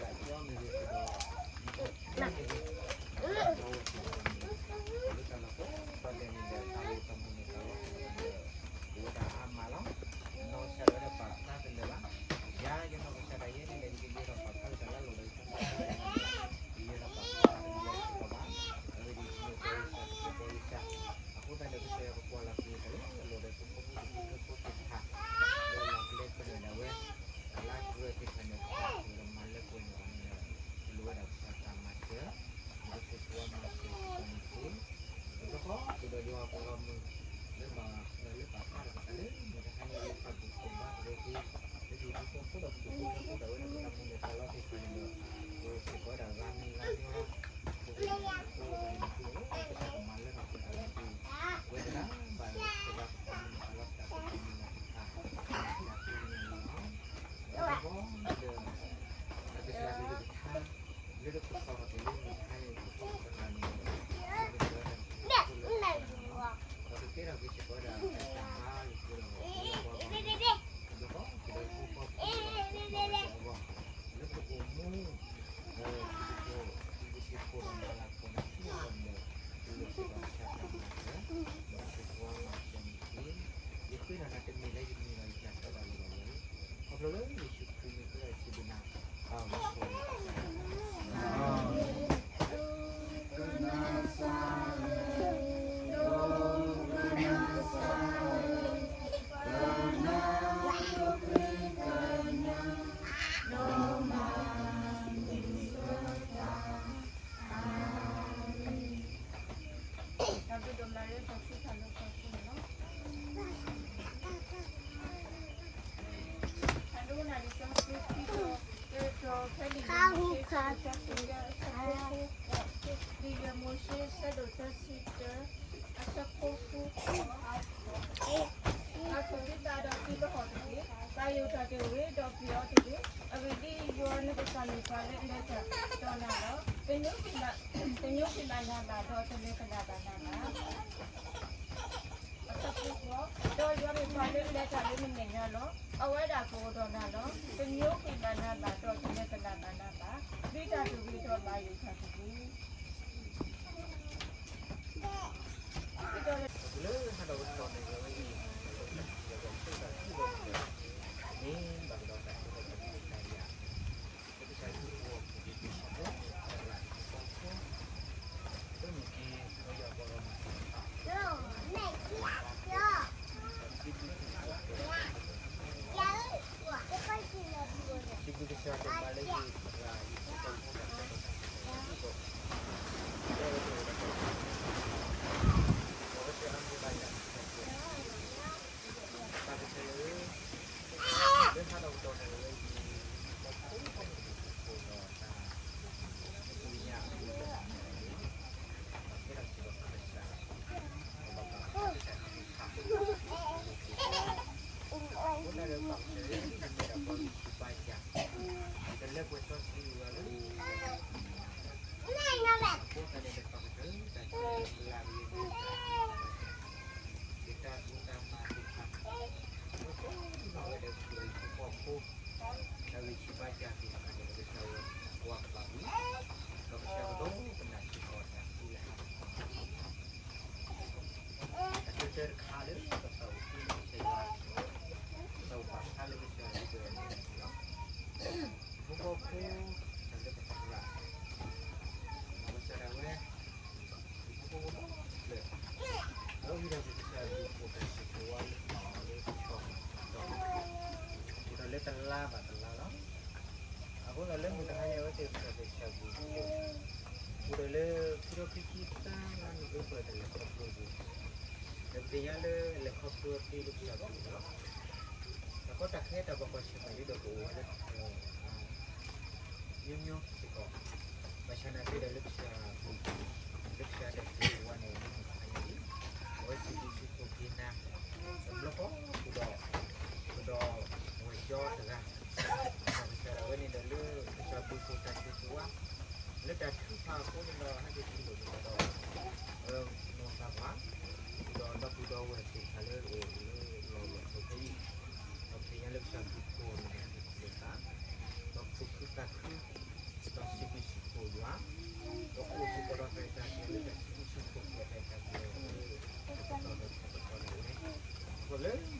စၢ်ဒၣ်ဝဲဒၣ်ပာ်ဖျါကလၢာ်ဘၣ်. ယၤယနီၢ်ကစၢ်ဒၣ်ယဲန့ၣ်ဒီး ယကယဲၢ်ထီၣ်ပာ်ဖျါကတၢၢ်လၢအလိၣ်ဒီးယဖိမုၣ်ဖိခွါန့ၣ်ဒီး ယယဲၢ်ထီၣ်ပာ်ဖျါကလၢာ်စ့ၢ်ကီးဘၣ်. အဝဲဒၣ်ယမ့ၢ်ပှၤဂံၢ်စၢ် ပှၤဂံၢ်စၢ်, အဃိသတးဒီးကစၢ်ယွၤကကွၢ်လီၤက့ၤတၢ်လၢအလိၣ်ဒီးပဖိပလံၤဖိသ့ၣ်တဖၣ် လၢလီၢ်ကျဲဖဲန့ၣ်ဒၣ်ဝဲ, တၢ်လၢအကြၢးသ့ၣ်တဖၣ်န့ၣ် ပကမၤလၢပှဲၤန့ၢ်အီၤန့ၣ်ဒီး ပလိၣ်ဝဲဒၣ်ကစၢ်တၢ်မၤစၢၤ, မ့ၢ်ကစၢ်ယွၤမၤစၢၤပှၤန့ၣ်တက့ၢ်. တဘျီဃီ ပဒီးယွၤပှၤဂီၢ်မုၢ် လၢဘၣ်လၢပာ်ဖျါထီၣ်ပသးလၢ မတၤတခါန့ၣ် လၢပာ်ဖှိၣ်ဘါသဝဲသ့, လၢပဟံၣ်ဖိဃီဖိဒီးပဒိၣ်ဖိထၢဖိဒၣ်ဝဲဒၣ်ပတၢ်မူန့ၢ်သးလီသ့ၣ်တဖၣ်န့ၣ်ဒီး ပစ့ၢ်ကီးဝဲဒၣ်ဂၤမံၤဂၤမံၤလီၤ. အဃိသတးန့ၣ် ပကစၢ်ကမၤလၢထီၣ်ပှဲၤထီၣ်န့ၣ် ဝဲတဂၤဘၣ်တဂၤ ပတၢ်မူန့ၢ်သးလီပတၢ်မူန့ၢ်သးလီ တၢ်သ့ၣ်ညါန့ၣ်လီၤ. ဒီး ကစၢ်ကလုၢ်ကထါ လၢပကစီၣ်ထီၣ်က့ၤလၢမတၤတခါန့ၣ် ပဖိပလံၤသ့ၣ်တဖၣ်န့ၣ်ဒီး ပမ့ၢ်တဲဝဲဒၣ်န့ၣ် ပဖိလၢပှၤန့ၣ်လီၤ. ဒီးပကဲထီၣ်က့ၤစ့ၢ်ကီးဝဲဒၣ်တၢ်ဘါယွၤဒီးပဖိလၢပှၤဂီၢ်မုၢ်, ဒီးပကဲထီၣ်က့ၤပဖိပလံၤသ့ၣ်တဖၣ်အဂီၢ် လၢပအိၣ်မူ ဒီးပကစ့ၢ်ကီး ပကစ့ၢ်ကီးဒီးမၤလၤကပီၤန့ၣ် အဂီၢ်န့ၣ်ဒီး ပလိၣ်စ့ၢ်ကီးကစၢ်တၢ်မၤစၢၤ, ဒီးပကစ့ၢ်ကီးမၤစၢၤန့ၣ်တက့ၢ်. ယဃ့ထီၣ်နၤတမ့ၢ်လၢယမံၤဒီးယတၢ်တီဒီးလိၤဘၣ်ဝဲ, ခီဖျိလၢယ့ၣ်ၡူးခရံာ်မ့ၢ်ပစံးဘျုးနၤ, အၢ တၢ်ဘျုးဒိၣ်မးလၢ ပှၤဃုထၢလၢပှၤဃုန့ၣ်လီၤ. အဒိကနၣ်လံာ်စီဆှံခံတီၤ, တတီၤဖဲလံာ်ယဲၢ်မိၤၡ့ ဆၢဒိၣ်တဆံတၢ အဆၢဖိဃိး, လံာ်ယဲၢ်မိၤၡ့ ဆၢဒိၣ်တဆံတၢ အဆၢဖိဃိး, ပာ်ဖှိၣ်သုသးဒီးသုကဟီၣ်တက့ၢ်. သးယိၣ်ထီၣ်တဂ့ၤ, ဒီးပျံၤအီၤတဂ့ၤ. အဂ့ၢ်ဒ်အံၤ, ယွၤနကစၢ်မ့ၢ်ပှၤလၢအလဲၤတၢ်ဒီးနၤလီၤ. တညိကွံာ်ဘၣ်နၤဘၣ်, ဒီးတလဲၤကလးဘၣ်နၤဘၣ်. အဆၢဖိဃိး, ဒီးယွၤမ့ၢ်ပှၤလၢအလဲၤတၢ်လၢနမဲာ်ညါလီၤ. အဝဲဒၣ်ကအိၣ်ဒီးနၤလီၤ. တညိကွံာ်ဘၣ်နၤဘၣ်, ဒီးတလဲၤကလးဘၣ်နၤဘၣ်. သုတၢ်ဘျုးဒိၣ်မးလၢ ယွၤတၢ်ဆိၣ်ဂ့ၤ မ့ၢ်ဘၣ်ကဒီးတၢ်ဆိၣ်ဂ့ၤ တၢ်ဘျုးတၢ်ဖှိၣ် လၢကစၢ်ယွၤအအိၣ် ပက့ၤပခီဖျိ တၢ်လၢအကပီၤဖိ လၢမ့ၢ်က့ၤ ပယီၤပှၤဂီၢ်မုၢ်သ့ၣ်တဖၣ် ပှၤဖိ ဒီးပစံးဘျုးကစၢ်ယွၤ စံးဘျုးကစၢ်ဒိၣ်မးလၢယတဂၤအံၤ ပှၤဖိဒီး ပဝဲသ့ၣ်အါမံၤဘၣ်ယၤ ကစၢ်သ့ၣ်တဖၣ်န့ၣ် ကစၢ်ယွၤကွၢ်ပာ်ဝံၤ, ဒီးကစၢ်ကဒိကနၣ်စ့ၢ်ကီးတၢ်ဃုလၢအါတက့ၢ်. တၢ်ကတၢၢ်တခါလၢပသးအိၣ်သ့လၢကစၢ်ယွၤ, ပသးအိၣ်ဘၣ်ဖျါလၢကစၢ်ယွၤဒ်သိးန့ၣ်လီၤ. မူခိၣ်ဖိ တၢ်လၢပသရၣ်, ဒီးကစၢ်ဒၣ်ဝဲ မူခိၣ်ဖိလၢ ဒီးဝံၤဒီးကစၢ်ဒုးအိၣ်တၢ်ဆိၣ်ဂ့ၤဝါလၢပှၤလၢကဆီၣ်ဒီး ဒီးလၢတလါဘၣ်တလါလီၤ. အဃိသတးလၢမုၢ်တဟါညါအဝဲသ့ၣ်ကစၢ်သ့ၣ်ကစၢ်ဘျုးဖှိၣ်, အိၣ်ဒီးလၢခံထိခံဆံသၢလါန့ၣ် လၢပှၤတလဲၤခီဖျိပူၤ, ဒီးပသ့ၣ်ညါလၢလဲၤခီဖျိသ့လၢကစၢ်ဘျုးဖှိၣ်လီၤ. တၢ်ကီတၢ်ခဲတၢ်ဘၣ်ကွၢ်ဆၢၣ်မဲာ်လံဒီးကအိၣ်ဝဲလၢ မျိုးမျိုးစ့ၢ်ကီး, ဘၣ်ဆၣ်နာ်က့ဒီးလၢကစၢ်ဘျုးဖှိၣ်, လၢကစၢ်တၢ်ဆိၣ်ဂ့ၤဝါန့ၣ် လၢမုၢ်တဟါညါအံၤ, အဝဲစံးဘျုးစံးဖှိၣ်က့ၤနၤ, တဘျီဃီဃုာ်ဒီး, ဃုာ်ဒီးဝဲၢ်ကၠီတဂၤ, ဒီးကစၢ်ဒၣ်ဝဲန့ၣ်ဒီးလၢကစၢ်ဘျုးဖှိၣ်တၢ်ဆိၣ်ဂ့ၤဝါ, လၢတၢ်ထုကဖၣ်အဃိန့ၣ်ဒီး ဟဲက့ၤထံၣ်လိာ်ကဒီး အဝဲနီၢ်သးပှၢ်, ဃုာ်ဒီးဒီပုၢ်ဒီဝဲၢ်သ့ၣ်တဖၣ်လၢအိၣ်လၢလီၢ်လီၢ်ဖိခဲအံၤ, ဒီးပသ့ၣ်ညါလၢကစၢ်ဘျုးဖှိၣ်န့ၣ် သး, ဒီးသူၣ်ခုသးခု, ဒီးစံးဘျုးစံးဖှိၣ်ယွၤ, ဒီးကအိၣ်စ့ၢ်ကီးဒီးတၢ်အဲၣ်တၢ်ကွံလၢတၢ်စံးဘျုးစံးဖှိၣ်က့ၤတၢ်အဲၣ်တၢ်ကွံလၢ တကတီၢ်ဒီးတကတီၢ်န့ၣ်လီၤ. အဃိလၢ